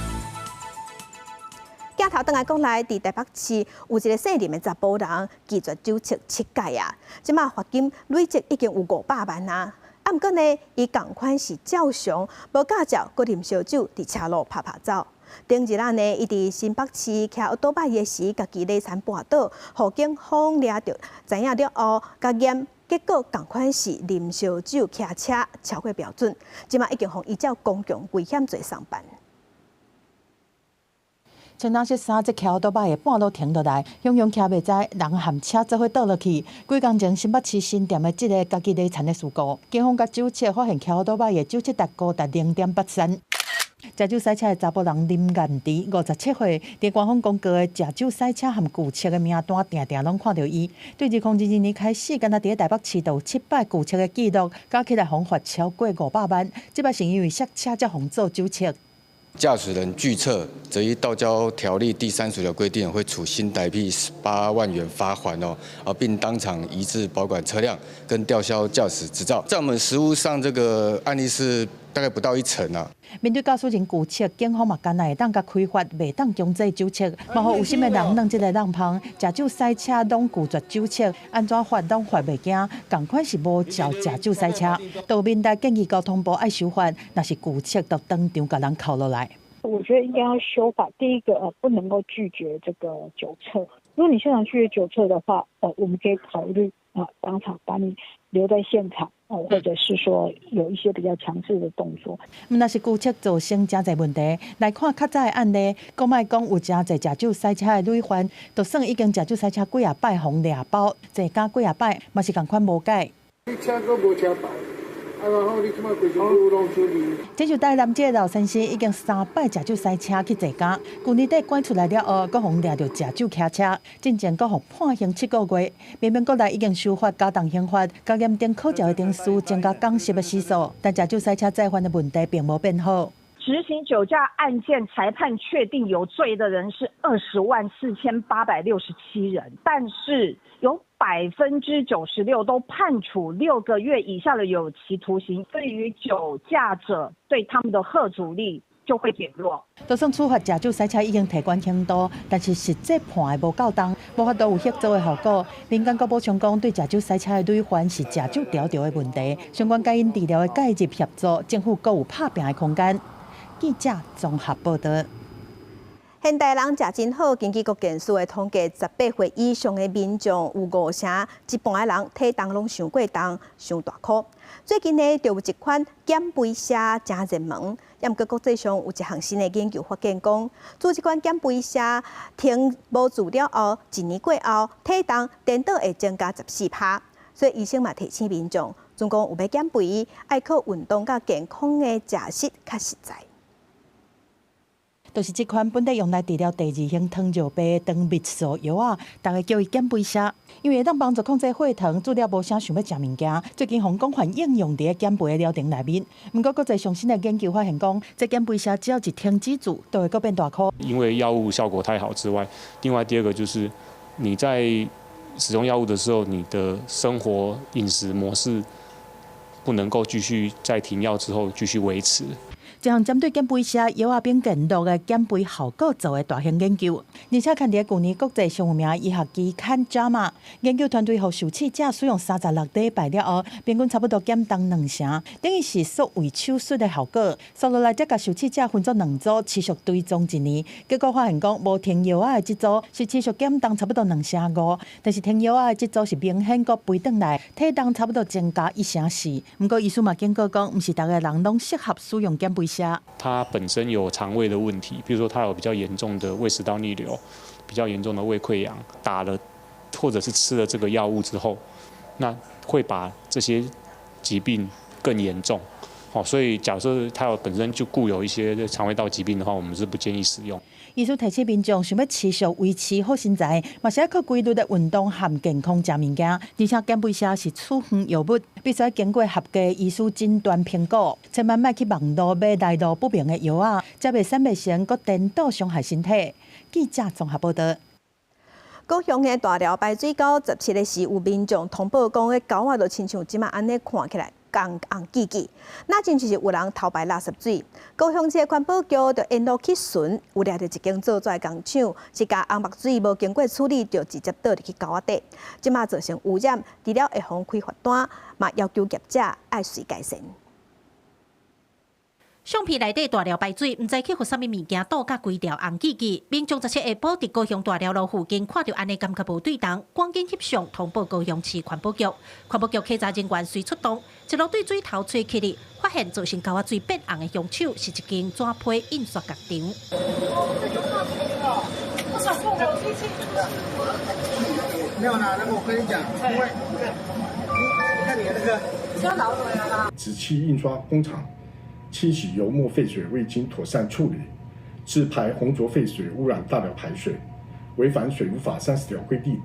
鏡頭轉來國內，佇台北市有一个姓林的查埔人拒絕酒測七擺啊，這馬罰金累積已經有500萬啊。啊，毋過呢，伊仝款是照常無駕照，閣啉燒酒，佇車路拍拍走。頂日仔呢，伊佇新北市騎歐多擺的時，家己禮田跋倒，予警方掠著，知影了後，共驗，結果仝款是啉燒酒騎車超過標準，這馬已經予依照公共危險罪送辦。穿藍色衫，這騎歐多擺的半路停落來，雄雄騎袂知人和車做伙倒落去。幾工前新北市新店的這个家己禮田的事故，警方共酒測發現騎歐多擺的酒測值高達0.83。食酒賽車的查埔人林彦迪，57歲，佇官方公告的食酒賽車和拒測的名單，定定攏看著伊。對2022年開始，干焦佇台北市就有七擺拒測的記錄，加起來予罰超過500萬。這擺是因為摔車才予做酒測。駕駛人拒測，則依道交條例第30條規定，會處新台幣18萬元罰鍰哦，啊，並當場移置保管車輛，跟吊銷駕駛執照。在我們實務上，這個案例是大概不到一成啊。面對駕駛人拒測，警方嘛干焦會當共開罰，袂當強制酒測，嘛予有心的人攏這个浪芳，食酒駛車攏拒絕酒測，按怎罰攏罰袂驚，仝款是無照食酒駛車。道面來建議交通部愛修法，若是拒測，就當場共人扣落來。我覺得應該要修法，第一個不能夠拒絕這個酒測。如果你現場拒絕酒測的話，我們可以考慮啊，當場把你留在現場，哦，或者是說有一些比較強制的動作。毋但是拒測造成誠濟問題，來看較早的案例，閣莫講有誠濟食酒駛車的累犯，就算已經食酒駛車幾仔擺予掠包，坐監幾仔擺，嘛是仝款無解。你車閣無車牌，啊，然後你這擺規身攏處理。這就台南這个老先生已經三擺食酒駛車去坐監，舊年底趕出來了後，閣予掠著食酒騎車，進前閣予判刑7個月。明明國內已經修法加重刑罰，加嚴定考照的程序，增加講習的時數，但食酒駛車再犯的問題並無變好。執行酒駕案件裁判確定有罪的人是204,867人，但是有96%都判處6個月以下的有期徒刑。對於酒駕者，對他們的嚇阻力就會減弱。就算處罰食酒駛車已經提懸刑度，但是實際判的無夠重，無法度有嚇阻的效果。民間閣補充講，對食酒駛車的累犯是食酒調調的問題，相關戒癮治療的介入協助，政府閣有拍拚的空間。記者綜合報道。現代人食真好，根據國健署的統計，18歲以上的民眾有五成一半的人體重攏傷過重、傷大箍。最近呢，就有一款減肥瀉誠熱門，毋過國際上有一項新的研究發現，講做這款減肥瀉停無注了後，一年過後體重顛倒會增加14趴。所以醫生嘛提醒民眾，總講有欲減肥，愛靠運動佮健康的食食較實在。就是這款本底用來治療第二型糖尿病的糖蜜素藥仔，大家叫伊減肥瀉，因為會當幫助控制血糖，煮了無啥想欲食物件。最近予廣泛應用佇咧減肥的療程內面。毋過國際上新的研究發現講，這減肥瀉只要一停止注，就會閣變大箍。因為藥物效果太好之外，另外第二個就是你在使用藥物的時候，你的生活飲食模式不能夠繼續在停藥之後繼續維持。這項針對減肥瀉藥仔變健樂的減肥效果做的大型研究，而且刊佇舊年國際上有名醫學期刊《JAMA》研究團隊予受試者使用36禮拜了後，平均差不多減重兩成，等於是縮胃手術的效果。紲落來才共受試者分做兩組，持續追蹤一年，結果發現講無停藥仔的這組是持續減重差不多兩成五，但是停藥仔的這組是明顯閣肥轉來，體重差不多增加一成四。毋過醫師嘛警告講，毋是逐個人攏適合使用減肥瀉。他本身有腸胃的問題，比如說他有比較嚴重的胃食道逆流，比較嚴重的胃潰瘍，打了或者是吃了這個藥物之後，那會把這些疾病更嚴重。好，所以假設他有本身就固有一些腸胃道疾病的話，我們是不建議使用。醫師提醒民眾，想欲持續維持好身材，嘛是愛靠規律的運動和健康食物件。而且減肥瀉是處方藥物，必須經過合格醫師診斷評估，千萬莫去網路買來路不明的藥仔，才袂瘦袂成，閣顛倒傷害身體。記者綜合報道。高雄的大寮排水溝17日時有民眾通報講，彼溝仔就親像這馬按呢看起來紅紅記記，那真就是有人偷排垃圾水。高雄市環保局就沿路去巡，有掠著一間造紙工廠，是共紅墨水無經過處理就直接倒入去溝仔底，這馬造成污染，除了會予開罰單，嘛要求業者愛隨改善。相片內底大寮排水，毋知去予啥物物件倒甲規條紅記記。民眾17下晡佇高雄大寮路附近看著按呢，感覺無對頭，趕緊翕相通報高雄市環保局。環保局稽查人員隨出動，一路對水頭揣起哩，發現造成溝仔水變紅的兇手是一間紙皮印刷工廠。沒有啦，那個我跟你講，因為你看你那個。紙器印刷工廠清洗油墨廢水未經妥善處理，自排紅濁廢水污染大寮排水，違反水污法30條規定，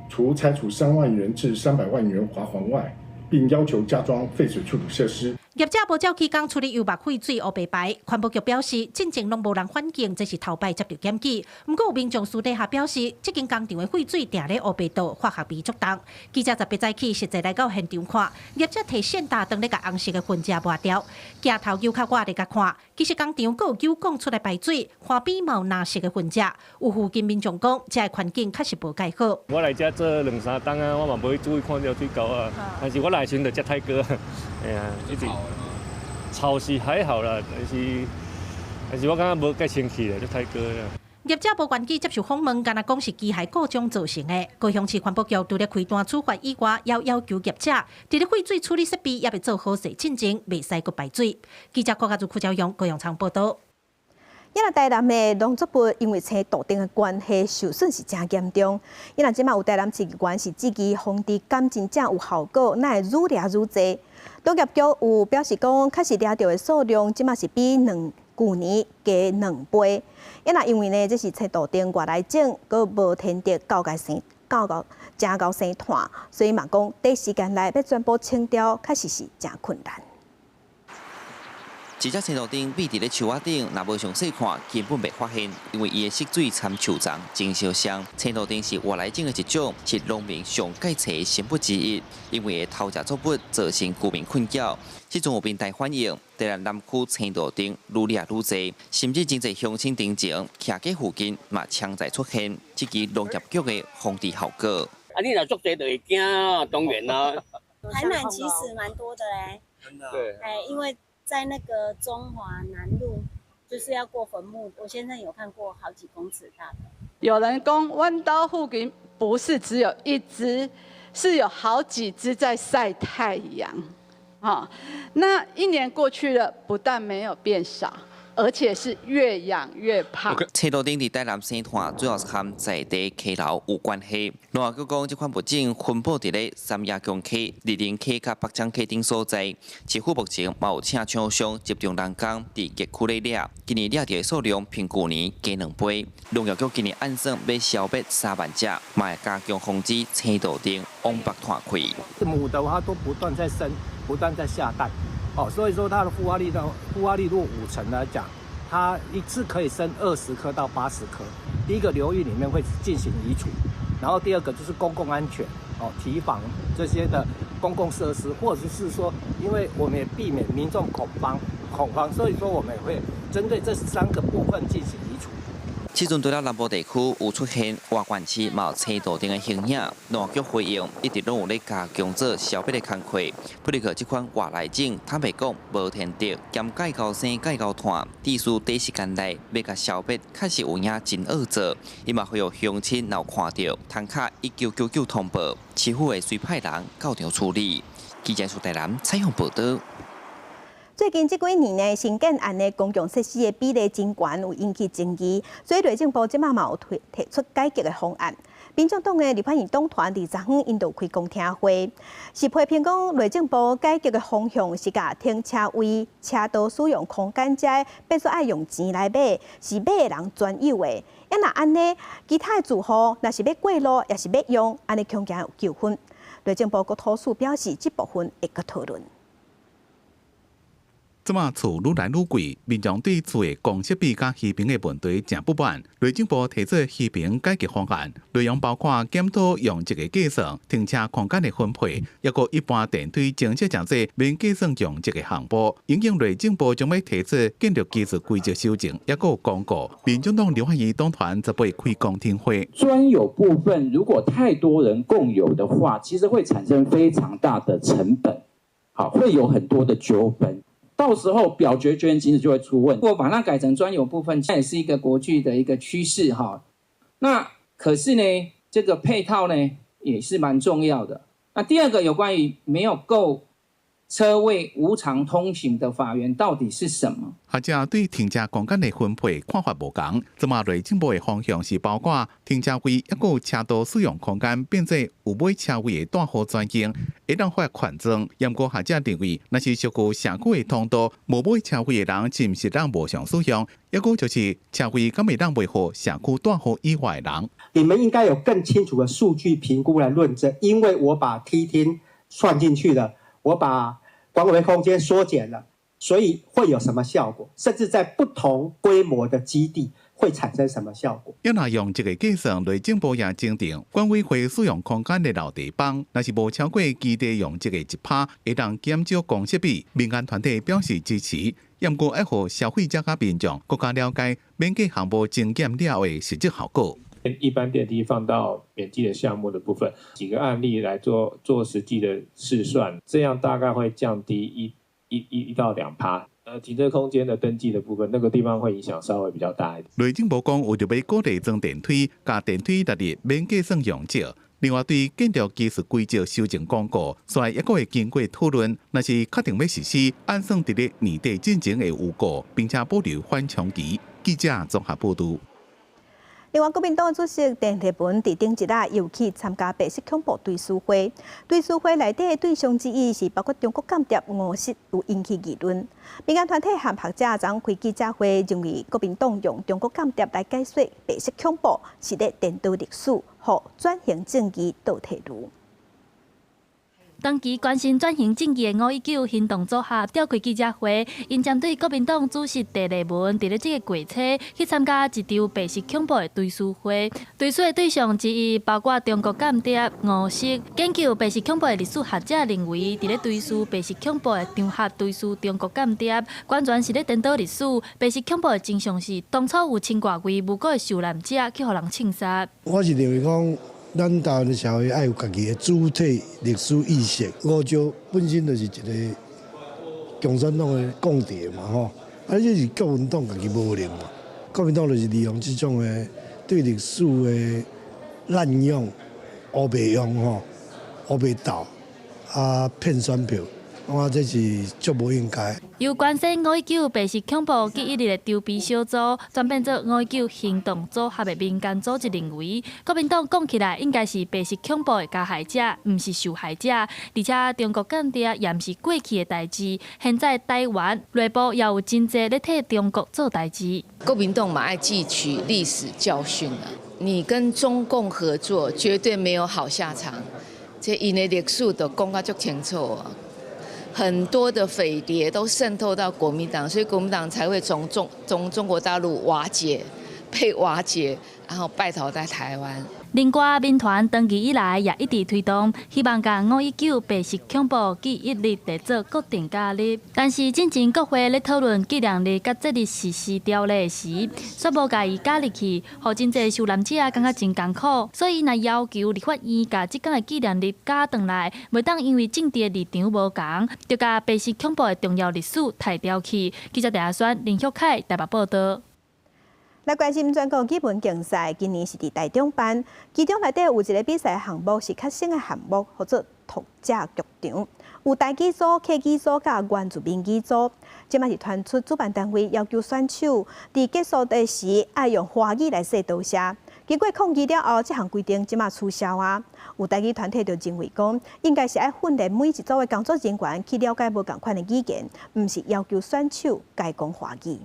除拆除3萬元至300萬元罰鍰外，並要求加裝廢水處理設施。業者無照起工處理油墨廢水烏白排，環保局表示，進前攏無人反映，這是頭擺接著檢舉。毋過有民眾私底下表示，這間工廠的廢水定咧烏白倒，化學味足重。記者十八早起實際來到現場看，業者提線擔當咧共紅色的糞跡抹掉，鏡頭扭較倚咧共看，其實工廠閣有九管出來排水，岸邊嘛有藍色的糞跡。有附近民眾講，這个環境確實無蓋好。我來遮做兩三冬啊，我嘛無去注意看著水溝啊，但是我來時陣就遮太過，哎呀，一直臭是還好啦，但是我感覺無蓋清氣啦，就太過啦。業者無願意接受訪問，干焦講是機械故障造成的。高雄市環保局除了開單處罰以外，也要求業者佇咧廢水處理設備猶未做好勢進前，袂使閣排水。記者郭家如、柯昭勇高雄場報導。伊若台南的農作物因為青杜釘的關係受損是誠嚴重。伊若這馬有台南市議員是質疑防治敢真正有效果，哪會愈掠愈濟？農業局有表示講，確實掠著的數量這馬是比舊年加2倍。伊若因為呢，這是青杜釘外來種，閣無天敵夠共生，夠夠誠𠢕生炭，所以嘛講短時間內欲全部清掉，確實是誠困難。這隻青杜釘覕佇咧樹仔頂，若無詳細看，根本袂發現，因為伊的色水摻樹叢真相像。青杜釘是外來種的一種，是農民上蓋揣的生物之一，因為會偷食作物，造成居民困擾。這陣有平台反映，台南南區青杜釘愈掠愈濟，甚至真濟鄉親頂前徛街附近嘛常在出現，質疑農業局的防治效果。啊，你若足濟就會驚，當然啦。台南其實蠻多的咧，真的。對。哎，因為在那個中華南路，就是要過墳墓，我先生有看過好幾公尺大的。有人講，阮兜附近不是只有一隻，是有好幾隻在曬太陽。啊，那一年過去了，不但沒有變少，而且是越養越胖。青杜釘佇台南生炭，主要是和在地溪流有關係。農業局講，這款物種分布佇咧三亞公溪、二林溪佮北漳溪等所在。市府目前嘛有請廠商集中人工佇疫區咧掠，今年掠著的數量比舊年加2倍。農業局今年按算欲消滅3萬隻，嘛會加強防止青杜釘往北炭開。母的話都不斷在生，不斷在下蛋。哦，所以說它的復發率若5成來講，它一次可以生20顆到80顆。第一個流域裡面會進行移除，然後第二個就是公共安全，哦，堤防這些的公共設施，或者是說，因為我們也避免民眾恐慌，所以說我們也會針對這三個部分進行移除。這陣除了南部地區有出現外縣市嘛有青杜釘的形影，農業局回應一直攏有咧加強做消滅的工課。不過這款外來種，坦白講無天敵，兼蓋𠢕生蓋𠢕炭，致使短時間內欲共消滅，確實有影真惡做。伊嘛呼籲鄉親若有看著，通敲1999通報，市府會隨派人到場處理。記者蘇台南採訪報導。最近這幾年呢，新建案的公共設施的比例真懸，有引起爭議，所以內政部這馬嘛有提出改革的方案。民眾黨的立法院黨團20號𪜶就開公聽會，是批評講內政部改革的方向是共停車位、車道使用空間這變做愛用錢來買，是買的人專有的。啊若按呢，其他的住戶若是欲過路，抑是欲用，按呢恐驚有糾紛。內政部國土署表示，這部分會閣討論。這馬厝愈來愈貴，民眾對厝的公設比佮虛坪的問題誠不滿。內政部提出虛坪改革方案，內容包括檢討容積的計算、停車空間的分配，抑閣一般電梯增設誠濟免計算容積的項目。因應內政部將欲提出建築技術規則修正，抑閣有公告。民眾黨立法院黨團十八開公聽會。專有部分如果太多人共有的話，其實會產生非常大的成本，好，會有很多的糾紛。到時候表決權其實就會出問題。如果把它改成專有部分，這也是一個國際的一個趨勢哈。那可是呢，這個配套呢也是蠻重要的。那第二個有關於沒有夠車位無償通行的法源到底是什麼？學者對停車空間的分配看法無仝，這馬內政部的方向是包括停車位抑閣車道使用空間變做有買車位的大戶專用，會當發權狀。毋過學者認為，若是屬於社區的通道，無買車位的人是毋是當無償使用？抑閣就是車位敢會當賣予社區大戶以外的人？你們應該有更清楚的數據評估來論證，因為我把梯廳算進去了，我把管委會空間縮減了，所以會有什麼效果？甚至在不同規模的基地會產生什麼效果？要若用這个計算，內政部也增訂管委會使用空間的老地方，若是無超過基地容積的1%，會當減少公設比。民間團體表示支持，毋過愛予消費者佮民眾閣較了解免計項目增減了後的實質效果。一般電梯放到免計的項目的部分，幾個案例來做實際的試算，這樣大概會降低1到2%。停車空間的登記的部分，那個地方會影響稍微比較大一點。內政部講，為著欲鼓勵裝電梯，共電梯納入免計算容積。另外，對建築技術規則修正公告，煞來猶閣會經過討論，若是確定欲實施，按算佇咧年底進前會有告，並且保留緩衝期。記者綜合報導。另外，國民黨主席鄭麗文佇頂一日又去參加白色恐怖追思會，追思會內底的對象之一是包括中國間諜吳錫，有引起議論。民間團體和學者昨昏開記者會，認為國民黨用中國間諜來解說白色恐怖，是咧顛倒歷史，予轉型正義倒退嚕。長期關心轉型正義的519行動組合召開記者會，𪜶針對國民黨主席鄭麗文佇咧這個月初去參加一場白色恐怖的追思會，追思的對象之一包括中國間諜吳錫。研究白色恐怖的歷史學者認為，佇咧追思白色恐怖的場合追思中國間諜，完全是咧顛倒歷史。白色恐怖的真相是，當初有千外位無辜的受難者去予人槍殺。我是認為講，咱台灣的社會愛有家己的主體歷史意識。吳石本身就是一个共產黨的共諜嘛，吼，啊，這是國民黨家己無能嘛。國民黨就是利用這種的對歷史的濫用、烏白用吼、烏白鬥啊，騙選票。我這是足無應該。由關心519白色恐怖記憶日的籌備小組，轉變做519行動組合的民間組織認為，國民黨講起來應該是白色恐怖的加害者，毋是受害者。而且中國間諜也毋是過去的代誌，現在台灣內部也有真濟咧替中國做代誌。國民黨嘛愛汲取歷史教訓啦，你跟中共合作，絕對沒有好下場。這𪜶的歷史都講甲足清楚啊。很多的匪諜都滲透到國民黨，所以國民黨才會從中國大陸瓦解，被瓦解，然後敗逃在台灣。另外，民團長期以來也一直推動，希望共519白色恐怖記憶日列做國定假日。但是，進前國會咧討論紀念日佮節日實施條例時，煞無共伊加入去，予真濟受難者感覺真艱苦。所以，若要求立法院共這工的紀念日加轉來，袂當因為政治的立場無仝，就共白色恐怖的重要歷史刣掉去。記者鄭阿宣、林旭凱台北報導。來關心全國語文競賽，今年是佇台中辦，其中內底有一个比賽項目是較新的項目，號做讀者劇場，有台語組、客語組佮原住民語組。這擺是傳出主辦單位要求選手佇結束的時愛用華語來說多謝。經過抗議了後，這項規定這擺取消啊。有台語團體就認為講，應該是愛訓練每一組的工作人員去了解無仝款的語言，毋是要求選手該講華語。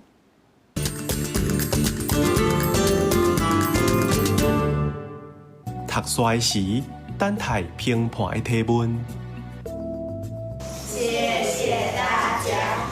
讀書時，等待評判的提問。謝謝大家。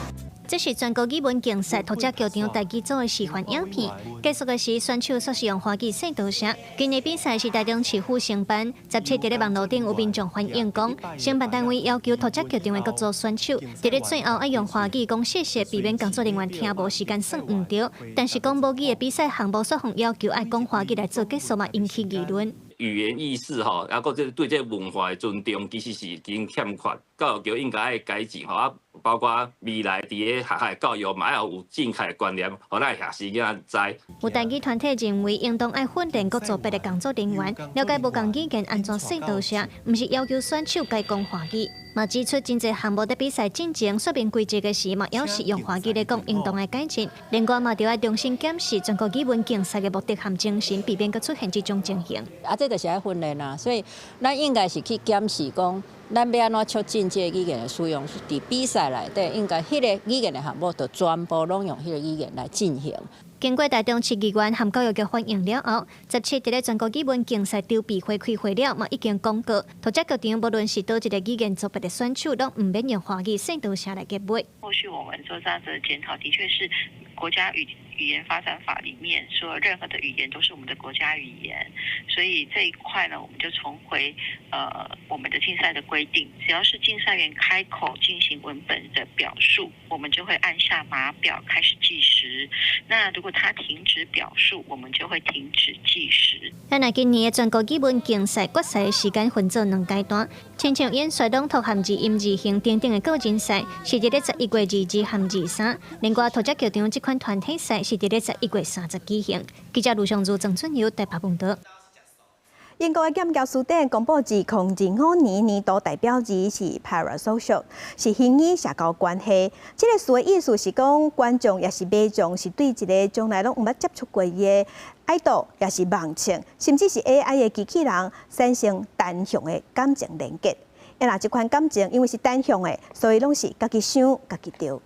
這是全國語文競賽讀者劇場台語組的示範影片。結束的時，選手煞是用華語說多謝。今年比賽是台中市府承辦，17佇咧網路頂有民眾反映講，承辦單位要求讀者劇場的各組選手，佇咧最後愛用華語講謝謝，避免工作人員聽無時間算誤著。但是講母語的比賽項目，煞予要求愛講華語來做結束嘛，引起議論。語言意識吼，抑閣這對這個文化的尊重，其實是已經欠缺。教育局應該愛改進吼，啊，包括未來佇咧學校教育嘛，愛有正確的觀念，予咱學生囝知。有台語團體認為，應當愛訓練各組別的工作人員，了解無仝語言按怎說多謝，毋是要求選手該講華語。嘛指出，真濟項目佇比賽進前說明規則的時，嘛猶是用華語來講，應當愛改進。另外嘛，著愛重新檢視全國語文競賽的目的和精神，避免閣出現這種情形。啊，這就是愛訓練啊，所以咱應該是去檢視講，咱欲按怎促進這个語言的使用，佇比賽內底應該彼个語言的項目，就全部攏用彼个語言來進行。經過台中市議員和教育局反映了後，17佇咧全國語文競賽籌備會開會了，嘛已經公告，塗遮球場無論是佗一个語言組別的選手，攏毋免用華語細多聲來結尾。後續我們做這樣子的檢討，的確是國家語言發展法裡面說，任何的語言都是我們的國家語言，所以這一塊呢，我們就重回我們的競賽的規定，只要是競賽員開口進行文本的表述，我們就會按下碼表開始計時。那如果他停止表述，我們就會停止計時。咱來今年的全國語文競賽決賽時間分做兩階段，親像演說朗讀和字音字形等等的個人賽是佇咧11月22和23，另外塗遮球場這款團體賽是佇咧11月30舉行。記者盧尚如、鄭春友台北報導。英國的劍橋詞典公布2025年年度代表字是 parasocial，是虛擬社交關係。這个詞的意思是講，觀眾抑是民眾是對一个從來攏毋捌接觸過的愛豆，抑是網紅，甚至是 AI 的機器人產生單向的感情連結。啊，若這款感情因為是單向的，所以攏是家己想、家己著。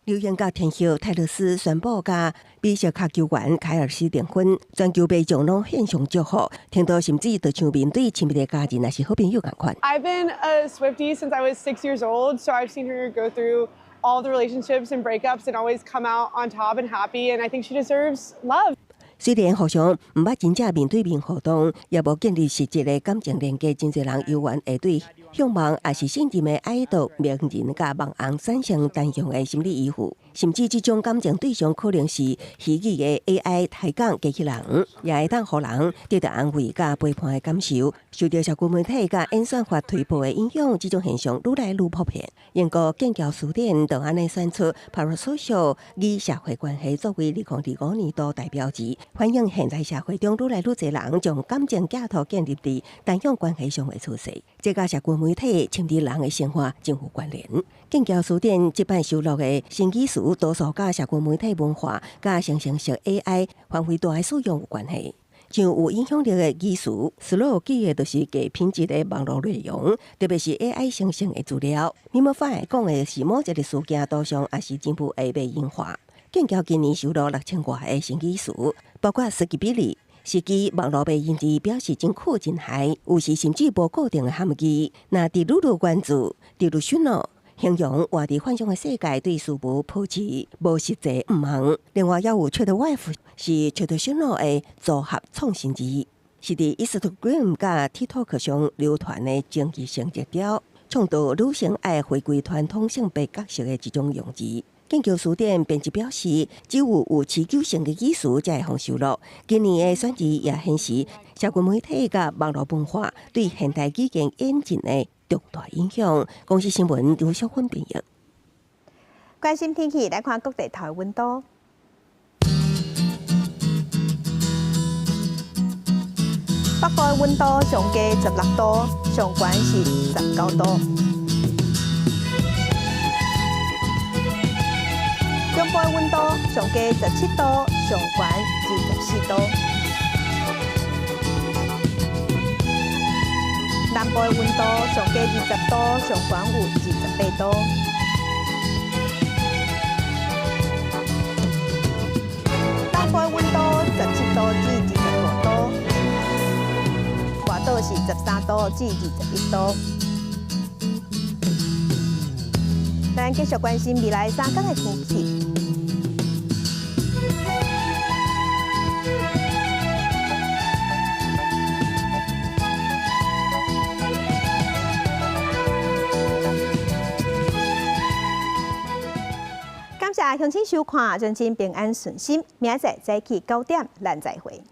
流行歌天后泰勒絲宣布佮美式跤球員凱爾斯訂婚，全球民眾攏獻上祝福，聽到甚至就像面對親密的家人，抑是好朋友仝款。 I've been a Swiftie since I was 6 years old, so I've seen her go through all the relationships and breakups and always come out on top and happy, and I think she deserves love. 雖然互相毋捌真正面對面互動，也無建立實質的感情連結，真濟人猶原會對向往抑是信任的愛豆名人佮網紅產生單向的心理依附，甚至這種感情對象可能是虛擬的 AI 抬槓機器人，也會當予人得到安慰佮陪伴的感受。受著社群媒體佮演算法推播的影響，這種現象愈來愈普遍。英國劍橋詞典就按呢選出 parasocial 擬社會關係作為2025年度代表詞，反映現代社會中愈來愈濟人將感情寄託建立佇單向關係上的趨勢，這佮社群媒體侵入人的生活真有關聯。劍橋詞典這擺收錄的新語詞，多數佮社群媒體文化、佮生成式 AI 範圍大的使用有關係。像有影響力的語詞，slow 指的就是低品質的網路內容，特別是 AI 生成的資料。Memeify 講的是某一個事件圖像，抑是真武的迷因畫。劍橋今年收錄6000外个新語詞，包括 Skibidi，是指網路迷因字表示真酷真嗨，有時甚至無固定的含義。若 delulu 關注 delusional，形容活佇幻想的世界，對事物抱持無實際向望。另外，猶有 Tradwife 是 Traditional 的組合創新字，是佇 Instagram 佮 TikTok 上流傳的爭議性熱調，倡導女性愛回歸傳統性別角色的一種用字。劍橋詞典編輯表示，只有有持久性的語詞才會予收錄。今年的選字也顯示，社群媒體佮網路文化對現代語言演進的重大影響。公視新聞劉小芬編譯。關心天氣，來看各地頭溫度。北部的溫度上低16度，上懸是19度。中部的溫度上低17度，上懸24度。南部的溫度上低20度，上懸有28度。東部的溫度17度至25度，外島是13度至21度。咱繼續關心未來三天的天氣。感謝鄉親收看，尊親平安順心，明仔載早起9點，咱再會。